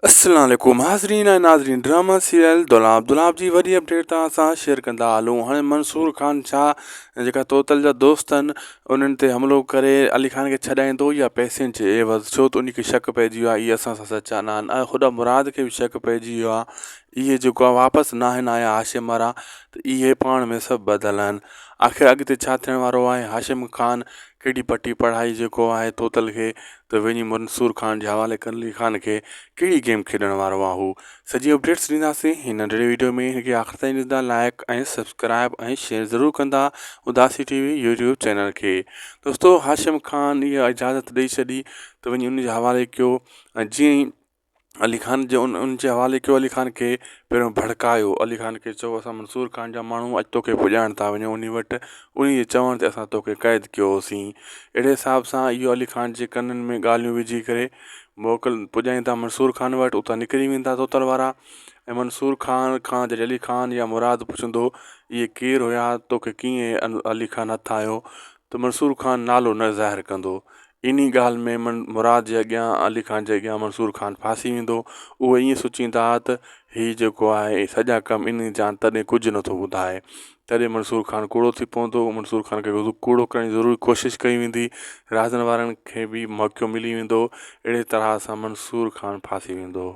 السلام عليڪم حاضرين ۽ ناظرين ڊراما سيريل دولاب دولاب جي وڏي اپڊيٽ توهان سان شيئر ڪندا هلون هاڻي منصور خان ڇا جيڪا توتل جا دوست آهن انهن تي حملو ڪري علي خان کي ڇڏائيندو يا پئسن جي عيوض ڇو ته ان کي شڪ پئجي ويو آهي اهي اسان سان سچا نه آهن ۽ خدا مراد کي به شڪ پئجي ويو آهي اهي جيڪو آهي واپس نه آهن آيا هاشم وارا ته اهي پاڻ ۾ سڀ ٻڌل آهن آخر اڳتي ڇا ٿيڻ وارو آهي هاشم خان ڪهڙي پٽي پڙهائي جيڪو آهي طوطل کي ته وڃي منصور خان جي حوالي ڪر علي خان کي ڪهڙي گيم کيڏڻ وارو آ هو سڄي اپڊيٽس ڏينداسين هن ننڍڙي ويڊيو ۾ هن کي آخر تائين ڏسندا لائڪ ۽ سبسڪرائب ۽ شيئر ضرور ڪندا Udasi T V YouTube channel کي دوستو هاشم خان اها اجازت ڏئي ڇڏي ته وڃي ان جي حوالي ڪيو ۽ جيئن ئي علي خان جي ان ان جي حوالي ڪيو علي خان کي پهريون ڀڙڪايو علي خان کي چيو اسان منصور خان جا ماڻهو اڄ توکي پڄائڻ ٿا وڃون انهي وٽ انهي جي چوڻ تي اسان توکي قيد ڪيو هوسين اهڙي حساب سان اهو علي خان جي ڪنن ۾ ڳالهيون وجهي ڪري موڪل پڄائين ٿا منصور خان وٽ اتان نڪري ويندا توتل وارا ۽ منصور خان کان جڏهن علي خان يا مراد پڇندو اهي ڪير هيا توکي ڪيئن علي خان هٿ آيو ته منصور خان نالو نه ظاهر ڪندو انهي ڳالهه ۾ من مراد جي اڳيان علي خان جي اڳيان منصور خان ڦاسي ويندو. اهي ائين سوچيندا ته هي جيڪو آهي سڄا ڪم انهي جا آهن تڏهن ڪجهه نٿو ٻڌائي. تڏهن منصور خان ڪوڙو ٿي پوندو. منصور خان کي ڪوڙو ڪرڻ جي ضرور ڪوشش ڪئي ويندي. رازن وارن کي به موقعو ملي ويندو. اهڙي طرح سان منصور خان ڦاسي ويندو.